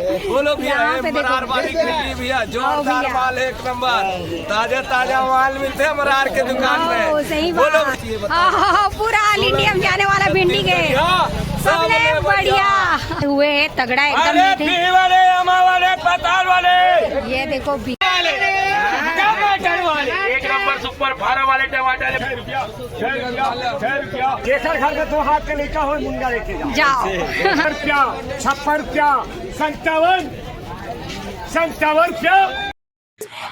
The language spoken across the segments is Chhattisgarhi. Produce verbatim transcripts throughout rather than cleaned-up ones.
बोलो भैया, यहाँ पे देखो। मरार वाली भिंडी भैया, जोरदार माल, एक नंबर, ताजा ताजा माल मिलथे मरार के दुकान में। सही बात। हाँ, पूरा ऑल इंडिया में जाने वाला भिंडी के सबले बढ़िया हुए है, तगड़ा एकदम। अरे, पी वाले, अमा वाले, पताल वाले, ये देखो, टमाटर वाले, एक नंबर सुपर फार्म वाले टमाटर। छह रुपया, छह रुपया, छह रुपया। केसर घर का दो हाथ के लेकर हो, मुंडा लेके जाओ। जाओ। छप्पन रुपया, छप्पन रुपया, संतावन, संतावन रुपया।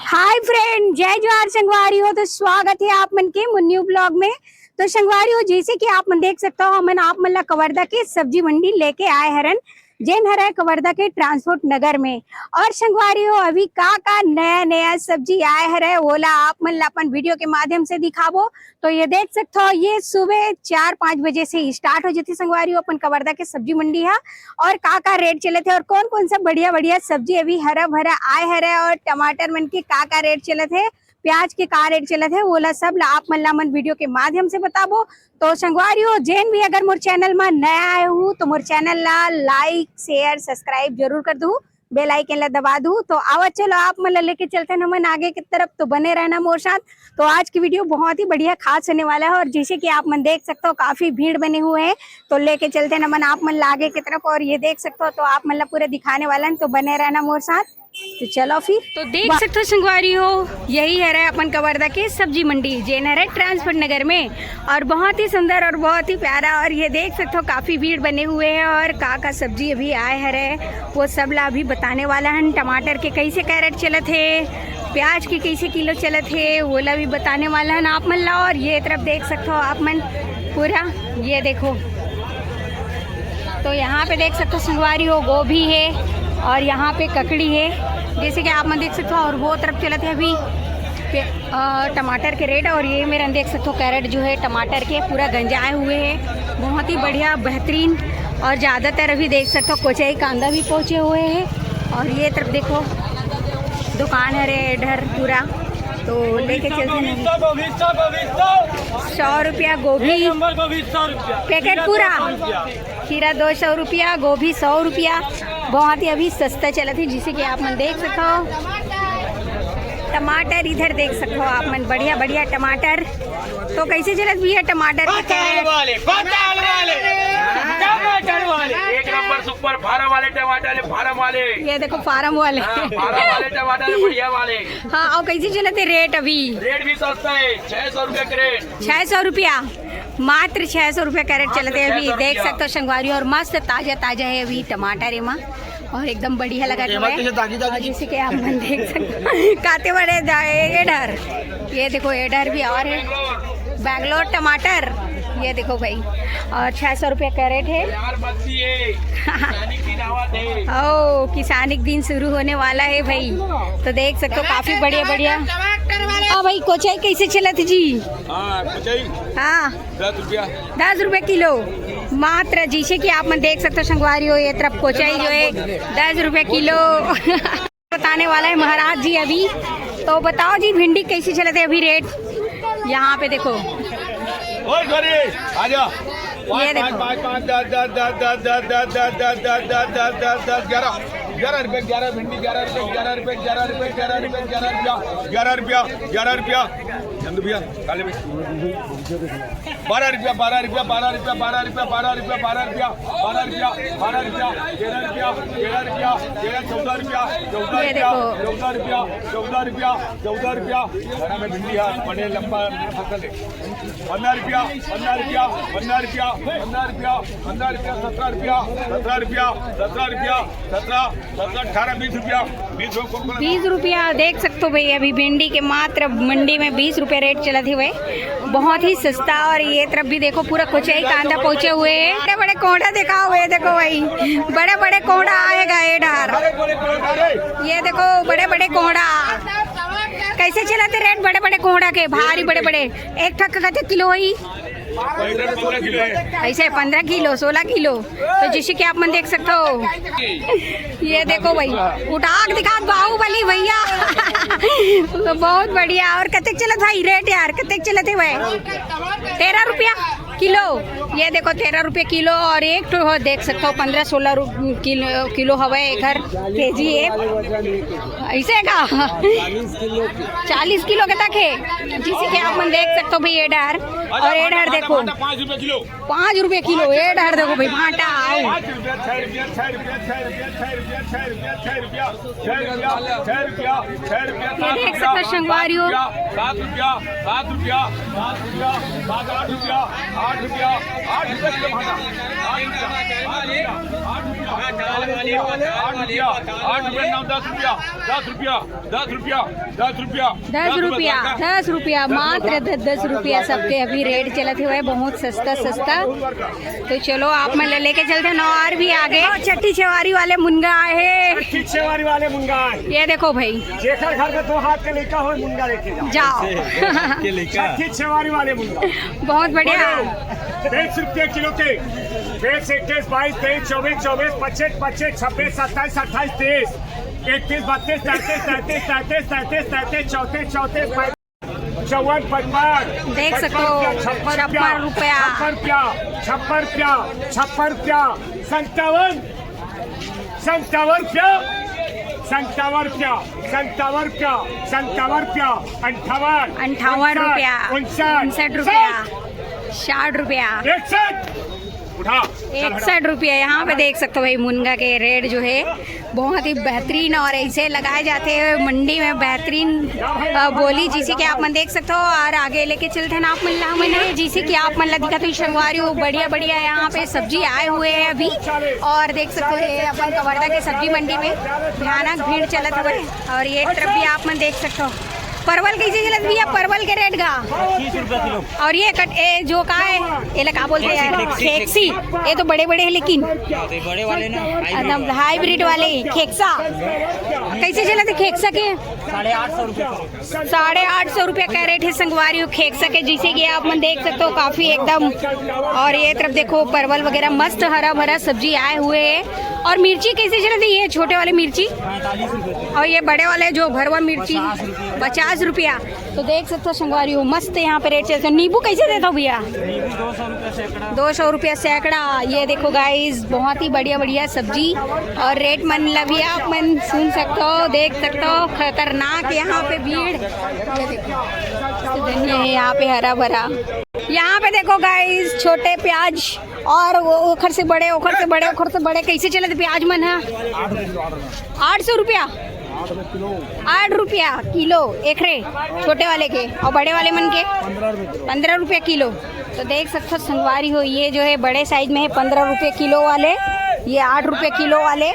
हाय फ्रेंड, जय जोहार संगवारी हो। तो स्वागत है आप मन के मुन्नी ब्लॉग में। तो संगवारी हो, जैसे कि आप मन देख सकता हो, हमन आप मन ला कवर्धा के सब्जी मंडी लेके आए हरन, जेन हरय कवर्धा के ट्रांसपोर्ट नगर में। और संगवारी हो, अभी का का नया नया सब्जी आए हरय, ओला आप मन ला अपन वीडियो के माध्यम से दिखाबो। तो ये देख सकते हो, ये सुबह चार पाँच बजे से स्टार्ट हो जाती संगवारी हो अपन कवर्धा के सब्जी मंडी है। और का का रेट चलत है और कौन कौन सा बढ़िया बढ़िया सब्जी अभी हरा भरा आए हरा और टमाटर मन के का का रेट चलत है, प्याज के का रेट चलत है, ओला सब ला आप मन ला मन वीडियो के माध्यम से बताबो। तो संगवारी हो, जेन भी अगर मोर चैनल मा नया आए हो तो मोर चैनल ला लाइक, शेयर, सब्सक्राइब जरूर कर दू, बेल आइकन ला दबा दू। तो आवा चलो, आप मन ला लेके चलते हैं हमन आगे की तरफ, तो बने रहना मोर साथ। तो आज की वीडियो बहुत ही बढ़िया खास होने वाला है और जैसे कि आप मन देख सकते हो काफी भीड़ बने हुए हैं, तो लेके चलते हैं हमन आप मन ला आगे की तरफ। और ये देख सकते हो तो आप मन ला पूरा दिखाने वाला है, तो बने रहना मोर साथ। तो चलो फिर। तो देख सकते हो संगवारी हो, यही हरे अपन कवर्धा के सब्जी मंडी जेन हरे ट्रांसपोर्ट नगर में। और बहुत ही सुंदर और बहुत ही प्यारा। और ये देख सकते हो काफी भीड़ बने हुए हैं और का का सब्जी अभी आए हरे, वो सब ला अभी बताने वाला हन। टमाटर के कैसे कैरेट चलत है, प्याज के कैसे किलो चलत है, वो ला भी बताने वाला हन आप मन ला। और ये तरफ देख सकते हो आप मन पूरा, ये देखो, तो यहाँ पे देख सकते हो संगवारी हो, गोभी है और यहाँ पे ककड़ी है, जैसे कि आप मन देख सकते हो। और वो तरफ चलत है अभी पे- अ, टमाटर के रेट। और ये मेरा देख सकते हो कैरेट जो है टमाटर के पूरा गंजाए हुए है, बहुत ही बढ़िया बेहतरीन। और ज़्यादातर अभी देख सकते हो कोचई कांदा भी पहुँचे हुए हैं। और ये तरफ देखो दुकान है रे इधर पूरा, तो लेके चलते हैं। सौ रुपया गोभी, पैकेट पूरा। खीरा दो सौ रुपया, गोभी सौ रुपया, बहुत ही अभी सस्ता चलत है, जिसे कि आप मन देख सको। टमाटर इधर देख सको आप मन, बढ़िया बढ़िया टमाटर। तो कैसे चलत भैया टमाटर के कैरेट? टमाटर वाले, एक नंबर सुपर फार्म वाले टमाटर है, फार्म वाले। ये देखो फार्म वाले। हाँ, फार्म वाले टमाटर है, बढ़िया वाले। हाँ, और कैसे चलत है रेट अभी? रेट भी सस्ता है, छह सौ रुपया कैरेट। छह सौ रुपया, मात्र छह सौ रुपया कैरेट चलत है अभी। देख सकते हो संगवारी, और मस्त ताजा ताजा है अभी टमाटर एमा, और एकदम बढ़िया लगा हुआ है। और जैसे कि आप मन देख सकते हो, काते बड़े दा-, ये डर, ये देखो ये डर भी और है, बैंगलोर टमाटर, ये देखो भाई, और छह सौ रुपया कैरेट है। ओ, किसानी के दिन शुरू होने वाला है भाई, तो देख सकते हो काफी बढ़िया बढ़िया। हाँ भाई, कोचई कैसे चलत जी? हाँ, कोचई। हाँ। दस रुपया। दस रुपया किलो मात्र, जैसे कि आप मन देख सकते हो संगवारी हो, ये तरफ कोचई जो है दस रुपया किलो। बताने वाला है महाराज जी अभी। तो बताओ जी, भिंडी कैसे चलत है अभी रेट? यहाँ पे देखो। ओए गोरी, आजा। ये देखो। पाँच, पाँच, पाँच, दस, दस, ग्यारह, ग्यारह रुपये, ग्यारह भिंडी, ग्यारह रुपये, ग्यारह रुपये, ग्यारह रुपये, ग्यारह रुपया, ग्यारह रुपया, ग्यारह रुपया, चंदू भैया, काले में। बारह रुपया, बारह रुपया, बारह रुपया, बारह रुपया, बारह रुपया, बारह रुपया, बारह रुपया, तेरह रुपया, तेरह रुपया, तेरह, चौदह रुपया, चौदह ये रुपया, देखो। चौदह रुपया, चौदह रुपया, चौदह रुपया। बड़ा में भिंडी है, बड़े लंबा फसल है। पन्द्रह रुपया, पन्द्रह रुपया, पन्द्रह रुपया, पन्द्रह रुपया, पन्द्रह रुपया, सत्रह रुपया, सत्रह रुपया, सत्रह रुपया, सत्रह, सत्रह, अठारह, बीस रुपया, बीस रुपया, कौन, कौन? बीस रुपया। देख सकते हो भाई, अभी भिंडी के मात्र मंडी में बीस रुपया रेट चलत ही भाई, बहुत ही सस्ता। और ये तरफ भी देखो, पूरा कोचई कांदा पहुंचे हुए हैं। बड़े बड़े कोंडा देखा हुए, देखो भाई, बड़े बड़े कोंडा आएगा ये डार। ये देखो बड़े बड़े कोंडा, कैसे चलत हे रेट बड़े बड़े कोंडा के, भारी बड़े बड़े। एक ठक कते किलो ही? ऐसे पन्द्रह किलो, सोलह किलो। तो जैसे कि आप मन देख सकते हो, ये देखो भाई, उठा के दिखा बाहुबली भैया। तो बहुत बढ़िया। और कतेक चलत भाई रेट यार, कतेक चलत हे भाई? तेरह रुपया किलो। ये देखो, तेरह रुपये किलो और एक ठो हो, देख सकते हो, पन्द्रह सोलह रु-, किलो, किलो हवय एकर केजी एक। ऐसे का? चालीस किलो के तक है, जिसे कि आप मन देख सकते हो भाई, ये डहर। और ये डहर देखो, पाँच रुपये किलो। पाँच रुपये किलो, ये डहर देखो भाई, भांटा आओ। पाँच रुपया, छः रुपया, छः रुपया, छः रुपया, छः रुपया, छः रुपया, छः रुपया, छः रुपया, छः रुपया, ये देख सकते हो, संगवारी हो। सात रुपया, सात रुपया, सात रुपया, सात, आठ रुपया, आठ रुपया, आठ रुपया किलो भाटा, आठ रुपया, आठ रुपया, आठ रुपया, आठ रुपया, आठ रुपया, नौ, दस रुपया, दस रुपया, दस रुपया, दस रुपया, दस रुपया, दस रुपया, मात्र दस, दस रुपया सबके अभी रेट चलत हुए, बहुत सस्ता, सस्ता। तो चलो, आप मन ला लेके चलते हैं, नौवार भी आगे। छठी छेवारी वाले मुनगा आए हैं। छठी छेवारी वाले मुनगा आए। ये देखो भाई, जेकर घर में दो हाथ के लइका हो, मुनगा लेके जाओ। जाओ। के लइका। छठी छेवारी वाले मुनगा। बहुत बढ़िया। तेईस रुपये किलो के। तेईस, इक्कीस, बाईस, तेईस, चौबीस, चौबीस, पच्चीस, पच्चीस, छब्बीस, सत्ताईस, अट्ठाईस, तीस, इकतीस, बत्तीस, तैंतीस, तैंतीस, तैंतीस, तैंतीस, चौंतीस, चौंतीस, चौवन, पचपन, देख सकते हो, पचपन रुपया, छप्पन रुपया। छप्पन रुपया, छप्पन रुपया, छप्पन रुपया, संतावन, संतावन रुपया, संतावन रुपया, संतावन रुपया, संतावन रुपया, अंठावन, अंठावन रुपया, उनसठ, उनसठ रुपया, साठ, साठ रुपया, इकसठ, उठा, इकसठ रुपया। यहाँ पे देख सकते हो भाई, मुनगा के रेट जो है बहुत ही बेहतरीन और ऐसे लगाए जाते हैं मंडी में, बेहतरीन, अ, बोली, जिसे कि आप मन देख सकते हो। और आगे लेके चलते हैं ना आप मन ला, मैंने जिसे कि आप मन ला दिखा तो संगवारी हो, बढ़िया बढ़िया यहाँ पे सब्जी आए हुए हैं अभी। और देख सकते हो, ये अपन कवर्धा के सब्जी मंडी में भयानक भीड़ चलत हुए। और ये तरफ भी आप मन देख सकते हो, परवल कैसे चलत भैया, परवल के रेट का? पच्चीस रुपया किलो। और ये कट, ए, जो का है, ये ला का बोलते हैं यार? खेक्सी। ये तो बड़े बड़े हैं लेकिन। हाँ, तो बड़े वाले ना, hybrid एकदम वाले। Hybrid वाले खेक्सा। कैसे चलत है खेक्सा के? साढ़े आठ सौ रुपये किलो। साढ़े आठ सौ रुपये का रेट है संगवारी हो खेक्सा के, जिसे कि आप मन देख सकते हो काफी एकदम। और ये तरफ देखो, परवल वगैरह मस्त हरा भरा सब्जी आए हुए है। और मिर्ची कैसे चलत है? ये छोटे वाले मिर्ची पैंतालीस रुपये किलो। और ये बड़े वाले जो भरवा मिर्ची पचास रुपये। पचास रुपया। तो देख सकते हो संगवारी हो, मस्त यहाँ पे रेट चलते हैं। नींबू कैसे देता हो भैया? नींबू दो सौ रुपये सैकड़ा। दो सौ रुपया सैकड़ा। ये देखो गाइस, बहुत ही बढ़िया बढ़िया सब्जी और रेट मन ला भी आप मन सुन सकते हो, देख सकते हो। खतरनाक यहाँ पे भीड़। ये देखो, धनिया है यहाँ पे हरा भरा। यहाँ पे देखो गाइस, छोटे प्याज और वो ओखर से बड़े, ओखर से बड़े, ओखर से बड़े। कैसे चलत प्याज मन है? आठ सौ रुपया। आठ रुपया किलो एकरे, छोटे वाले के, और बड़े वाले मन के पन्द्रह रुपया किलो। तो देख सकते हो संगवारी हो, ये जो है बड़े साइज में है पन्द्रह रुपये किलो वाले, ये आठ रुपये किलो वाले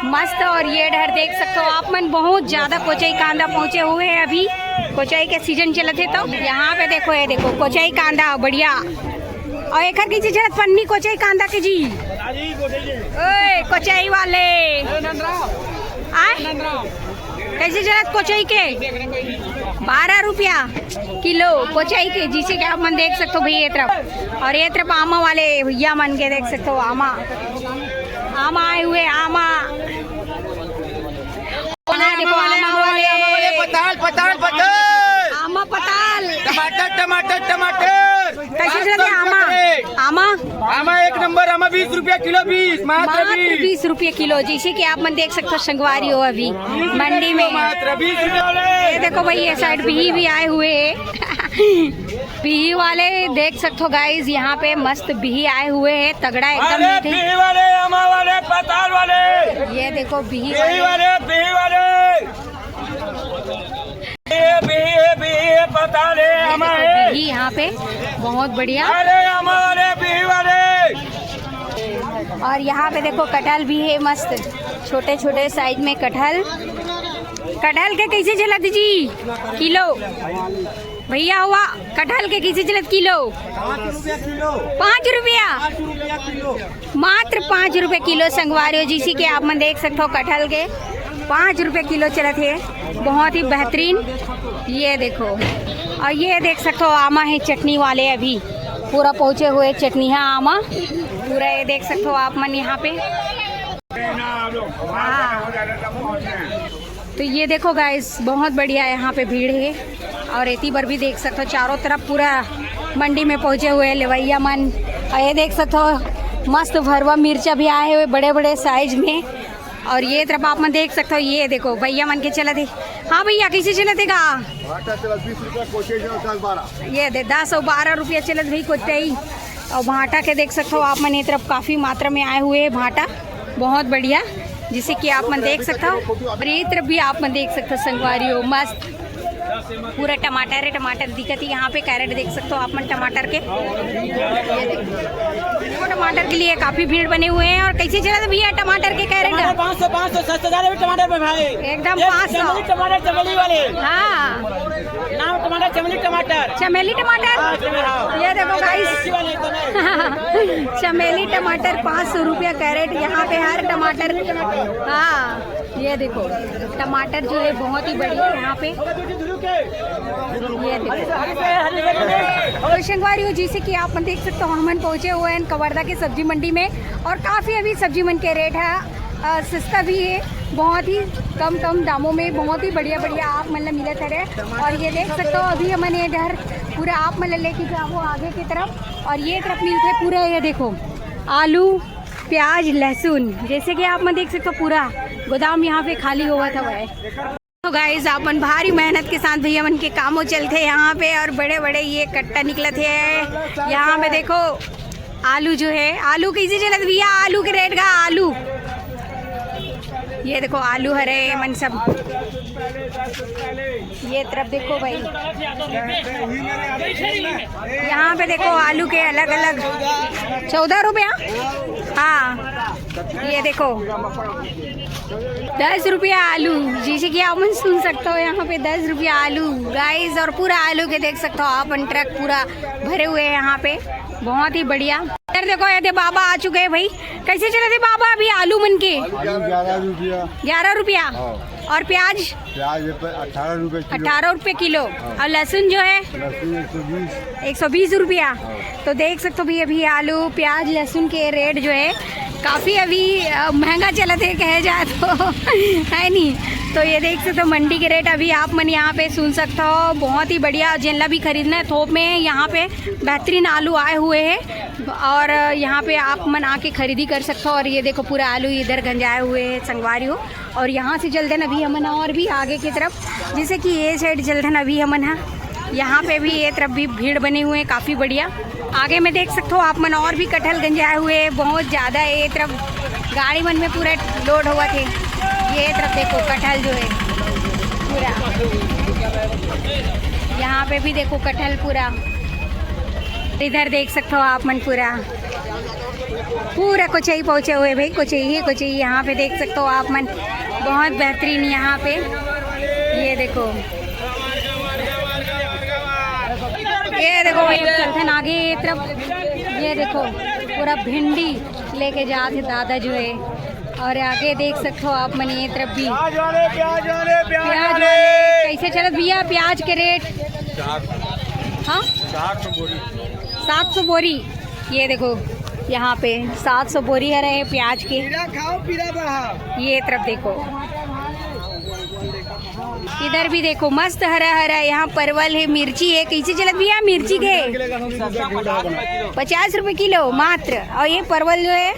मस्त। और ये डहर देख सकते हो आप मन, बहुत ज्यादा कोचई कांदा पहुंचे हुए हैं अभी। कोचई के सीजन चलत है तो यहाँ पे देखो, ये देखो कोचई कांदा बढ़िया। और एकर की चीज है पन्नी कोचई कांदा के जी। ओए कोचई वाले, आय कैसे चलत कोचई के? बारह रुपया किलो कोचई के, जिसे कि आप मन देख सकते हो भैया ये तरफ। और ये तरफ आमा वाले भैया मन के देख सकते हो, आमा, आमा आए हुए, आमा। कौन है? देखो, आमा वाले, आमा वाले, पताल, पताल, पताल। आमा पताल। टमाटर, टमाटर, टमाटर। कैसे चलत है आमा? आमा? आमा एक नंबर, आमा बीस रुपया किलो, बीस, मात्र मात्र बीस। बीस रुपये किलो, जैसे कि आप मन देख सकते हो, संगवारी हो अभी मंडी में। मात्र बीस रुपया वाले। ये देखो भाई, ये साइड बिही भी आए हुए हैं। बिही वाले देख सकते हो गाइस, यहाँ पे मस्त बिही आए हुए हैं, तगड़ा एकदम अरे मीठे। बिही वाले, आमा वाले, पताल वाले। ये देखो बिही बिही वाले। वाले, बिही वाले। ये बिही, ये बिही, ये पताल है, ये आमा देखो है। बिही यहाँ पे बहुत बढ़िया। अरे आमा वाले, बिही वाले। और यहाँ पे देखो कटहल भी है मस्त, छोटे छोटे साइज में कटहल। कटहल के कैसे चलत जी किलो? भैया हुआ, कटहल के कैसे चलत किलो? पाँच रुपया किलो। पाँच रुपया? पाँच रुपया किलो। मात्र पाँच रुपये किलो संगवारी हो, जिसे कि आप मन देख सकते हो कटहल के पाँच रुपये किलो चलत है, बहुत ही बेहतरीन। ये देखो, और ये देख सकते हो आमा है चटनी वाले, अभी पूरा पहुँचे हुए चटनी है आमा पूरा, ये देख सकते हो आप मन यहाँ पे। हाँ। तो ये देखो गाइस, बहुत बढ़िया यहाँ पे भीड़ है। और एती बर भी देख सकते हो, चारों तरफ पूरा मंडी में पहुँचे हुए लेवैया मन, और ये देख सकते हो, मस्त भरवा मिर्चा भी आए हुए बड़े बड़े साइज में। और ये तरफ आप मन देख सकते हो, ये देखो भैया मन के चलत हे। हाँ भैया, कैसे चलत हे गा? भाटा चलत बीस रुपया, कोचई चलत दस बारह। ये दे, दस और बारह रुपया चलत भाई कोचई। और भाटा के देख सकते हो आप मन, ये तरफ काफी मात्रा में आए हुए हैं भाटा, बहुत बढ़िया। जैसे कि आप मन देख सकते हो, और ये तरफ भी आप मन देख सकते हो संगवारी हो, मस्त पूरा टमाटर है, टमाटर दिखत है यहाँ पे। कैरेट देख सकते हो आप मन टमाटर के, ये देखो, टमाटर के लिए काफी भीड़ बने हुए हैं। और कैसे चलत भैया टमाटर के कैरेट? टमाटर पाँच सौ, पाँच सौ, सस्ता जा रहे हैं टमाटर में भाई। एकदम ये पाँच सौ। चमेली टमाटर, चमेली वाले। हाँ, नाम टमाटर चमेली टमाटर। चमेली टमाटर। हाँ, चमेली, हाँ। ये देखो गाइस, अच्छी वाली एकदम है। चमेली टमाटर पाँच सौ रुपया कैरेट यहाँ पे हर टमाटर। हाँ, ये देखो, टमाटर जो है बहुत ही बढ़िया यहाँ पे। ये देखो, तो संगवारी हो, जैसे कि आप मन देख सकते हो, हमन पहुँचे हुए हैं कवर्धा के सब्जी मंडी में। और काफ़ी अभी सब्जी मन के रेट है, अ, सस्ता भी है, बहुत ही कम कम दामों में बहुत ही बढ़िया बढ़िया आप मन ला मिलत हरे। और ये देख सकते हो, अभी हमन ये डहर पूरा आप मन ला लेके जाबो आगे की तरफ। और ये तरफ मिलते पूरा, ये देखो, आलू, प्याज, लहसुन, जैसे कि आप मन देख सकते हो, पूरा गोदाम यहाँ पे खाली होवत हवय। तो गाइस, आप मन भारी मेहनत के साथ भैया मन के कामो चलथे यहाँ पे। और बड़े बड़े ये कट्टा निकलत हे यहाँ पे, देखो, आलू जो है, आलू कैसे चलत भैया? आलू के रेट का, आलू, ये देखो, आलू हरे मन सब। ये तरफ देखो भाई, यहाँ पे देखो, आलू के अलग अलग, चौदह रुपया। हाँ, ये देखो, दस रुपया आलू, जैसे कि आप मन सुन सकते हो, यहाँ पे दस रुपया आलू गाइस। और पूरा आलू के देख सकते हो आप मन, ट्रक पूरा भरे हुए हैं यहाँ पे, बहुत ही बढ़िया। इधर देखो, ये दे बाबा आ चुके हैं भाई। कैसे चलत हे बाबा अभी आलू मन के? आलू ग्यारह रुपया। ग्यारह रुपया। हाँ। और प्याज? प्याज है पर अठारह रुपये किलो। अठारह रुपये किलो। हाँ। और लहसुन जो है? लहसुन एक सौ बीस। एक सौ बीस रुपया। हाँ। तो देख सकते हो भाई, अभी आलू, प्याज, लहसुन के रेट जो है काफ़ी अभी, अ, महंगा चलत हे कहे जाए तो, है नी? तो ये देख सकते हो मंडी के रेट अभी आप मन यहाँ पे सुन सकते हो, बहुत ही बढ़िया। जेन ला भी खरीदना है थोक में, यहाँ पे बेहतरीन आलू आए हुए हैं। और यहाँ पे आप मन आके खरीदी कर सकते हो। और ये देखो, पूरा आलू इधर गंजाए हुए हैं संगवारी हो। और यहाँ से चलथन अभी हमन और भी आगे की तरफ, जैसे कि ये साइड चलथन अभी हमन ह, यहाँ पे भी, ये तरफ भी भीड़ बने हुए हैं काफ़ी बढ़िया। आगे में देख सकते हो आप मन, और भी कटहल गंजाए हुए हैं बहुत ज़्यादा। ये तरफ गाड़ी मन में पूरा लोड होवत हे। ये तरफ देखो, कटहल जो है पूरा, यहाँ पे भी देखो कटहल पूरा। इधर देख सकते हो आप मन पूरा, पूरा कोचई पहुँचे हुए भाई, कोचई ही कोचई। यहाँ पे देख सकते हो आप मन, बहुत बेहतरीन यहाँ पे। ये देखो, ये देखो भाई, चलथन आगे ये तरफ। ये देखो, पूरा भिंडी लेके जात हे दादा जो है। और आगे देख सकते हो आप मन, ये तरफ भी प्याज वाले, प्याज वाले, प्याज प्याज वाले। वाले। कैसे चलत भैया प्याज के रेट? हाँ, सात सौ बोरी। ये देखो, यहाँ पे सात सौ बोरी हरे प्याज के। पीला खाओ, पीला बढ़ाओ। ये तरफ देखो, इधर भी देखो, मस्त हरा हरा यहाँ परवल है, मिर्ची है। कैसे चलत भैया मिर्ची के? पचास रुपए किलो मात्र। और ये परवल जो है,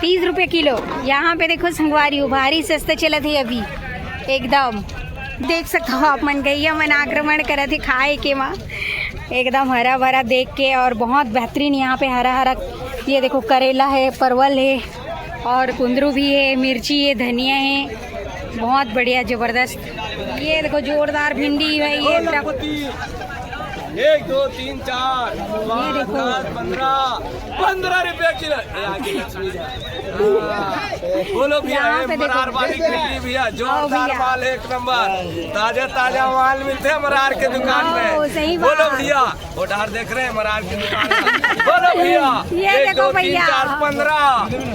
तीस रुपए किलो। यहाँ पे देखो संगवारी हो, भारी सस्ता चलत है अभी एकदम। देख सकते हो आप मन, गैया मन आक्रमण करत हे खाए के मा, एकदम हरा भरा देख के। और बहुत बेहतरीन यहाँ पे हरा हरा, ये देखो, करेला है, परवल है, और कुंदरू भी है, मिर्ची है, धनिया है, बहुत बढ़िया, जबरदस्त। ये देखो, जोरदार भिंडी है ये तरफ। एक, दो, तीन, चार, पाँच, देखो। दस, पन्द्रह, पन्द्रह रुपया किलो। ए, आगे लक्ष्मी जी। हाँ। बोलो भैया, यहाँ ये पे देखो। मरार वाली भिंडी भैया, आओ जोरदार भैया। माल, एक नंबर, ताजा ताजा माल मिलते हैं मरार के दुकान में। आओ, सही बोलो बात। भैया, वो डहर देख रहे हैं मरार की दुकान में। बोलो भैया, ये एक, देखो दो, तीन, भैया। चार, पन्द्रह,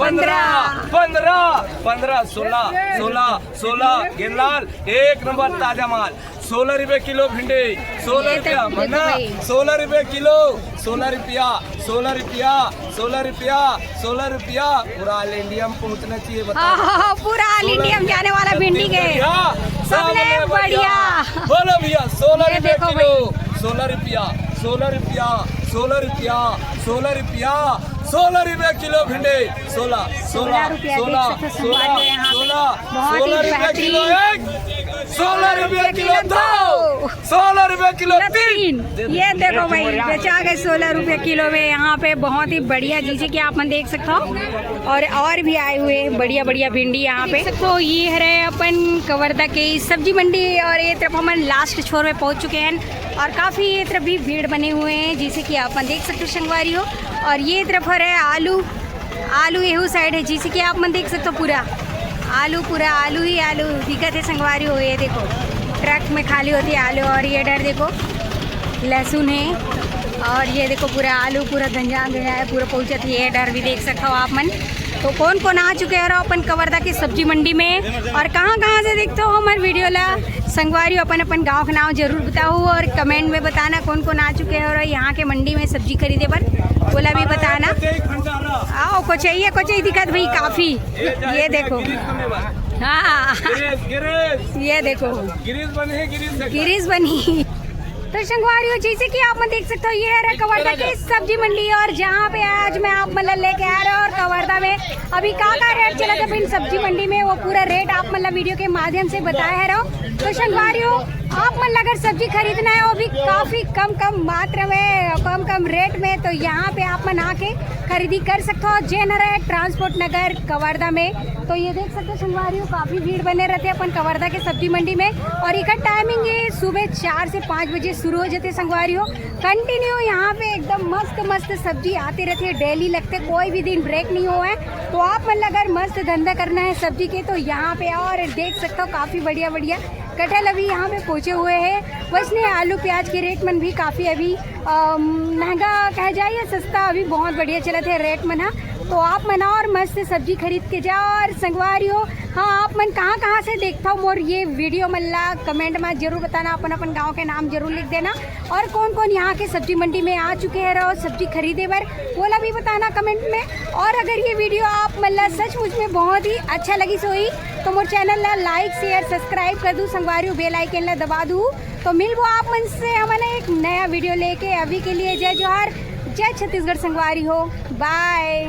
पन्द्रह, पन्द्रह। पन्द्रह, पन्द्रह, सोलह, सोलह, सोलह, गेंदाल, एक नंबर ताजा माल। सोलह रुपए किलो भिंडी, सोलह ये तो रुपया देखो मना, भाई। सोलह रुपए किलो, सोलह रुपया, सोलह रुपया, सोलह रुपया, सोलह रुपया। पूरा ऑल इंडिया में पहुंचना चाहिए, बताओ। हाँ, हाँ, हाँ, पूरा ऑल इंडिया में जाने वाला भिंडी के। छत्तीसगढ़िया, सबले सबले बढ़िया। बढ़िया। बोलो भैया, सोलह ये रुपए देखो किलो, भाई। सोलह रुपया, सोलह रुपया, सोलह रुपया, सोलह रुपया, सोलह रुपया किलो भिंडी। सोलह, सोलह रुपया। देख सकते हो संगवारी हो, यहाँ पे बहुत ही बेहतरीन। सोलह रुपया किलो दो, सोलह रुपया किलो तीन। ये देखो भाई, बेचा गए सोलह रुपया किलो में यहाँ पे, बहुत ही बढ़िया, जैसे कि आप मन देख सकते हो। और और भी आए हुए बढ़िया बढ़िया भिंडी यहाँ पे। तो ये हरे अपन कवर्धा के सब्जी मंडी, और ये तरफ हमन लास्ट छोर में पहुँच चुके हैं और काफ़ी ये तरफ भी भीड़ बने हुए हैं, जैसे कि आप मन देख सकते हो संगवारी हो। और ये तरफ हरे आलू, आलू एहू साइड है, जैसे कि आप मन देख सकते हो पूरा आलू, पूरा आलू ही आलू दिखत है संगवारी हो। ये देखो, ट्रक में खाली होती है आलू। और ये डर देखो, लहसुन है। और ये देखो, पूरा आलू पूरा गंजा गंजा है, पूरा पहुँचत है। ये डर भी देख सकते हो आप मन। तो कौन कौन आ चुके हो अपन कवर्धा की सब्जी मंडी में, और कहाँ कहाँ से देखते हो हमारे वीडियो ला, संगवारी हो अपन अपन गाँव का नाम जरूर बताओ और कमेंट में बताना कौन कौन आ चुके हो यहाँ के मंडी में सब्जी खरीदे बर, बोला भी बताना। आओ, कोचैया कोचई दिखत भाई काफी। ये देखो, हाँ, ये देखो, गिरीश बनी। तो संगवारी हो, जैसे कि आप मन देख सकते हो, ये है कवर्धा के सब्जी मंडी, और जहाँ पे आज मैं आप मन ला लेके आ रहा हूँ। और कवर्धा में अभी का का रेट चलत है इन सब्जी मंडी में, वो पूरा रेट आप मन ला वीडियो के माध्यम से बताए है रहो। तो संगवारी हो, आप मन ला अगर सब्जी खरीदना है, वो भी काफी कम कम मात्रा में, कम कम रेट में, तो यहाँ पे आप मन आके खरीदी कर सकते हो। जेन हरे ट्रांसपोर्ट नगर कवर्धा में। तो ये देख सकते हो संगवारी हो, काफी भीड़ बने रहते हैं अपन कवर्धा के सब्जी मंडी में। और इकर टाइमिंग ये सुबह चार से पाँच बजे शुरू हो जाते संगवारी हो। कंटिन्यू यहाँ पे एकदम मस्त मस्त सब्जी आते रहते हैं, डेली लगते, कोई भी दिन ब्रेक नहीं हुआ है। तो आप मन ला अगर मस्त धंधा करना है सब्जी के, तो यहाँ पे आओ और देख सकते हो काफी बढ़िया बढ़िया कटहल अभी यहाँ पे पहुँचे हुए हैं। वैसने आलू प्याज के रेट मन भी काफी अभी अम, महंगा कहा जाए या सस्ता, अभी बहुत बढ़िया चलत है रेट मन हा। तो आप मन और मस्त सब्जी खरीद के जाओ। और संगवारी हो, हाँ, आप मन कहाँ कहाँ से देखता हो मोर ये वीडियो मन ला, कमेंट में जरूर बताना, अपन अपन गाँव के नाम जरूर लिख देना। और कौन कौन यहाँ के सब्जी मंडी में आ चुके हैं रहो सब्जी खरीदे बर, वो ला भी बताना कमेंट में। और अगर ये वीडियो आप मन ला सचमुच में बहुत ही अच्छा लगी सोई, तो मोर चैनल ला लाइक शेयर सब्सक्राइब कर दू संगवारी हो, बेल आइकन ला दबा दू। तो मिलबो आप मन से हमन एक नया वीडियो लेके। अभी के लिए जय जोहार, जय छत्तीसगढ़ संगवारी हो, बाय।